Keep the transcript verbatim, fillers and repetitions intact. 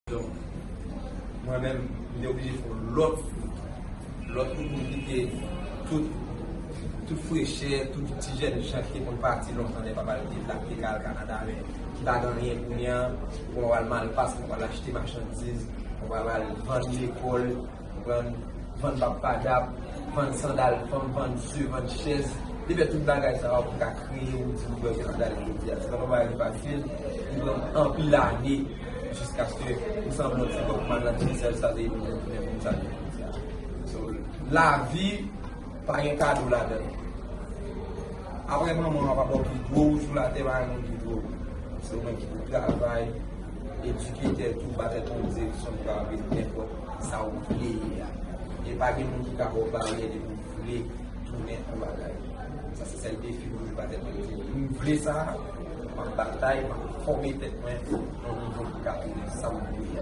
Donk, mwen menm, m te oblije fè yon lòt wout. Lòt wout pou m kite tout, tout frechè, tout ti jèn jan ki te konn pati lontan lè papa yo te la, ki te ka al Kanada, men ki pa gen anyen kounye a. Ou konprann, w al Malpas, ou al achte machandiz, ou al vann lekòl, ou konprann, vann bab padap, vann sandal fanm, vann ze, vann chèz. Li fè tout bagay sa yo pou ka kreye yon ti nouvèl sandal jodi a. Se pa yon bagay ki fasil. Li pran anpil ane jiskaske m sanble yon ti kòk mal nan ti sèl sa te ede mwen tounen moun sa jodi a. So, lavi pa gen kado ladan. Apre manman w ap ba w pi gwo ou sou latè, pa gen moun pi gwo ou. Se ou menm ki pou travay, edike tèt ou, ba tèt ou yon direksyon pou ka rive nenpòt sa ou vle ye a. E pa gen moun ki ka ba w baryè depi w vle tounen yon bagay. Sa se sèl defi mwen ba tèt mwen. M vle sa, m ap batay, m ap fòme tèt mwen nan yon nivo ki ka tounen sa m vle a.